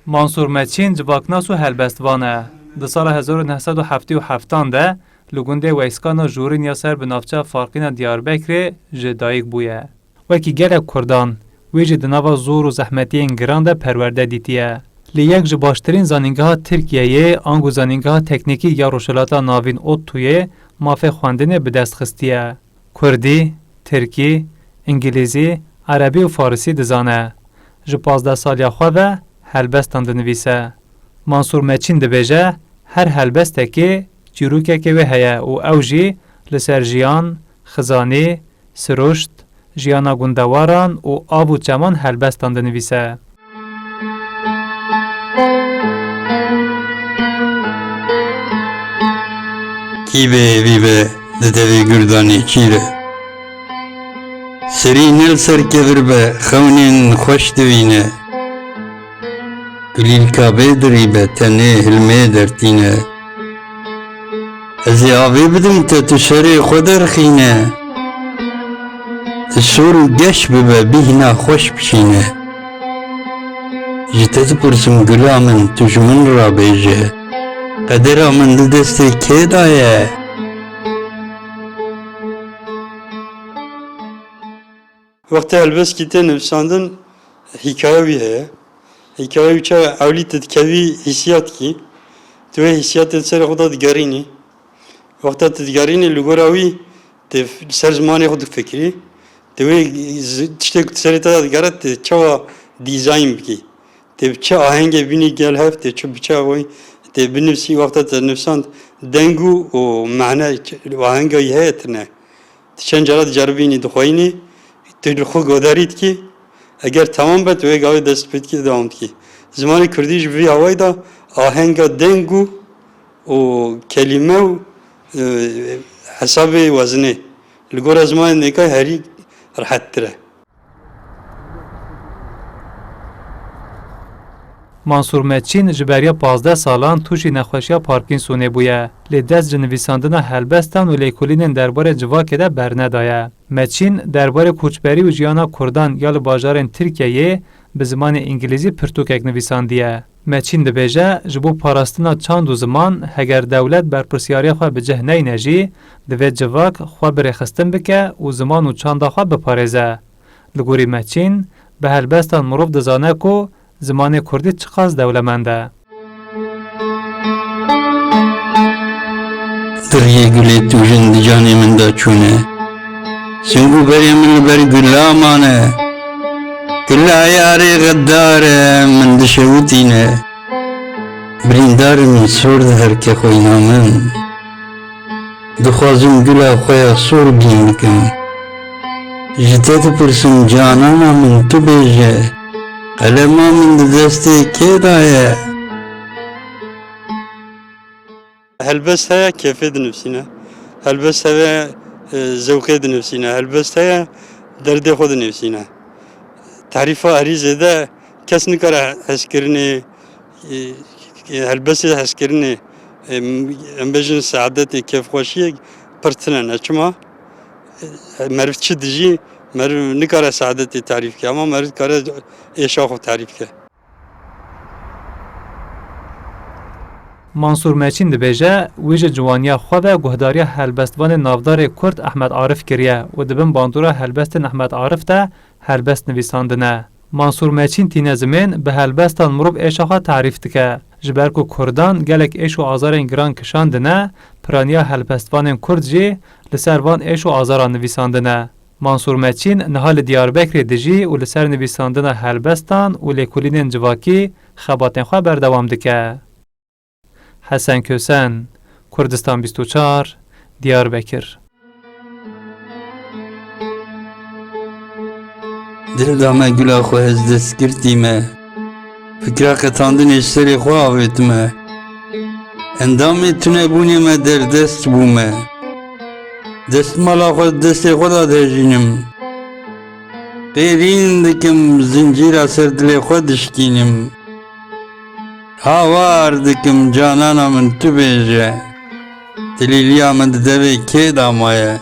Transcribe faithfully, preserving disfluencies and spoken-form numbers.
Mansûr Meçîn civaknas û helbestvan e. Di sala hezar û neh sed û heftê û heftan de li gundê Weyskana Jûrin ya ser bi navçeya Farqîna Diyarbekirê ji dayik bûye. Wekî gelek Kurdan, wê jî di nava zor û zehmetiyên giran de perwerde dîtiye. Lê yek ji baştirîn zanîngeha Tirkiyeyê, ango zanîngeha teknîkî ya Rojhilata Navîn, ODTÜ'yê, mafê xwendinê bi dest xistiye. Kurdî, tirkî, îngilîzî, erebî û farisî dizane. Ji pazdeh saliya xwe ve helbestan dinivîse. Mansûr Meçîn dibêje, her helbestekê çîrokekê wê heye û ew jî li ser jiyan, xizanî, siruşt, jiyana gundewaran û av û çeman helbestan dinivîse. Kî be evî be di devê gurdanê çî re. Serî ne li ser kevir be, xewnên xweş divîne. Kulîlka bê dirî be, tenê hilmê dertîne. Ez ê avê bidim te, tu şerê xwe derxîne. Tu sor û geş bibe, bîhna xweş bişîne. Ji te dipirsim gula min, tu ji min re bêje. Qedera min di destê kê de ye? Wextê helbestkî tê nivîsandin, hîkaye wî heye. Hîkaye wî çawa ewlî tu dikevî hîsiyat kî. Tu wê hîsiyatê di serê xwe de digerînî. Wexta tu digerînî li gora wî, tu f-, li ser zimanê xwe difikirî. Tu wê zi-, tiştê ku di serê te de digere, tu çawa dîzayn bikî. Tê bi çi ahengê bînî gel hev, tê çi bi çi awayî, tê binivîsî, wexta te nivîsand deng û, û mehne û ahenga wî heye tune. Tu çend cara diceribînî, dixweyînî, tu li xwe godarî dikî, eger temam be, tu wê gavê dest pê dikî, dewam dikî. Zimanê kurdî ji vî hawayî de ahenga deng û, û kelîme û, e, hesabê wezinê li gora zimanê nêkay herî rehettir e. Mansûr Meçîn ji beriya pazdeh salan tûşî nexweşiya Parkinsonê bûye, lê dest ji nivîsandina helbestan û lêkolînên derbarê civakê de bernedaye. Meçîn derbarê koçberî û jiyana Kurdan ya li bajarên Tirkiyeyê bi zimanê îngilîzî pirtûkek nivîsandiye. Meçîn dibêje, ji bo parastina çand û ziman, heger dewlet berpirsiyariya xwe bi cih neyne jî, divê civak xwe bi rêxistin bike û ziman û çanda xwe biparêze. Li gorî Meçîn, bi helbestan mirov dizane ku zimanê kurdî çiqas dewlemend e. Diriyê gulê tûjin di canê min de çûne. Sing û berê min li ber gula mane. Gula yarê xeddar e, min dişewitîne. Birîndar im, sor diherike xweyna min. Dixwazim gula xwe ya sor bîn bikim. Ji te dipirsim, canana min, tu bêje, qelema min di destê kê de ye? Helbest heye kêfê dinivîsîne. Helbest heye, e, zewqê dinivîsîne. Helbest heye derdê xwe dinivîsîne. Tarîfa herî zêde kes nikare hezkirinê, e, e, helbestê hezkirinê, e, em bêjin seadetê, kêfxweşiyê pir tune ne. Çima? E, meriv çi dijî, meriv nikare seadetê tarîf ke, ama meriv dikare êşa xwe tarîf ke. Mansûr Meçîn dibêje, wî ji ciwaniya xwe ve guhdariya helbestvanê navdarê Kurd Ehmed Arif kiriye û di bin bandora helbestên Ehmed Arif de helbest nivîsandine. Mansûr Meçîn tîne zimên bi helbestan mirov êşa xwe tarîf dike. Ji ber ku Kurdan gelek êş û azarên giran kişandine, piraniya helbestvanên Kurd jî li ser van êş û azaran nivîsandine. Mansûr Meçîn niha li Diyarbekirê dijî û li ser nivîsandina helbestan û lêkolînên civakî xebatên xwe berdewam dike. Hesen Kösen, Kurdistan bîst û çar, Diyarbekir. Dil da me gula xwe, ez destgirtî me. Fikra qetandinê ji serê xwe avêtime. Endamê tunebûnê me derdest bûme. Destmala xwe destê xwe de dihejînim. Qêrîn dikim, zincîra ser dilê xwe dişkînim. Hawar dikim, canana min tu bêje. Tilîliya min di devê kê de maye?